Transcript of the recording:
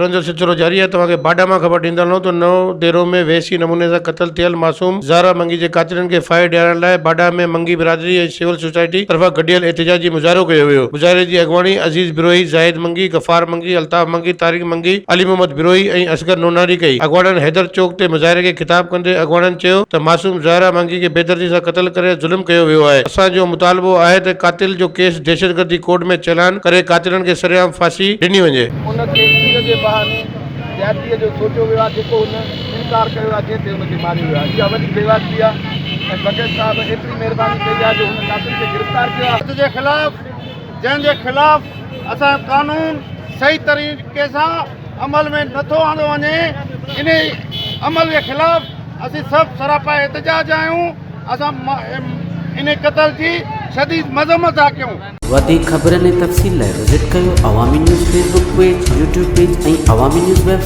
خبرن جو سلسلو جاري آهي توهان کي باڊهه مان خبر ڏيندا هلون ته نئون ديرو ۾ وحشي نموني سان قتل ٿيل معصوم زهرا منگي جي قاتلن کي ڦاهي ڏيارڻ لاء باڊهه ۾ منگي برادري ۽ سول سوسائٽي طرفان گڏيل احتجاجي مظاهرو ڪيو ويو مظاهري جي اڳواڻي عزيز بروهي، زاهد منگي، غفار منگي، الطاف منگي، طارق منگي، علي محمد بروهي ۽ اصغر نوناري ڪئي اڳواڻن حيدر چوڪ تي مظاهري کي خطاب ڪندي اڳواڻن چيو ته معصوم زهرا منگي کي بيدردي سان قتل ڪري ظلم ڪيو ويو آهي اسان جو مطالبو آهي ته قاتل جو ڪيس دهشتگردي ڪورٽ ۾ چالان ڪري قاتلن کي سرعام ڦاسي ڏني وڃي. ان کي کير جي بهاني زيادتيء جو سوچيو ويو آهي جيڪو هن انڪار ڪيو آهي جنهن تي هن کي ماريو ويو آهي. اها وڏي بيواجبي آهي ۽ بگهڙ صاحب ايتري مهرباني ڪئي آهي جو هن قاتل کي گرفتار ڪيو آهي. جي خلاف جنهن جي خلاف اسان جو قانون صحيح طريقي سان عمل ۾ نٿو آندو وڃي انهي عمل جي خلاف اسين سڀ سراپا احتجاج آهيون اسان انهي قتل جي شديد مذمت ٿا ڪيون. وڌيڪ خبرن ۽ تفصيل لاء وزٽ ڪيو Awami news Facebook page, YouTube page ۽ Awami news website.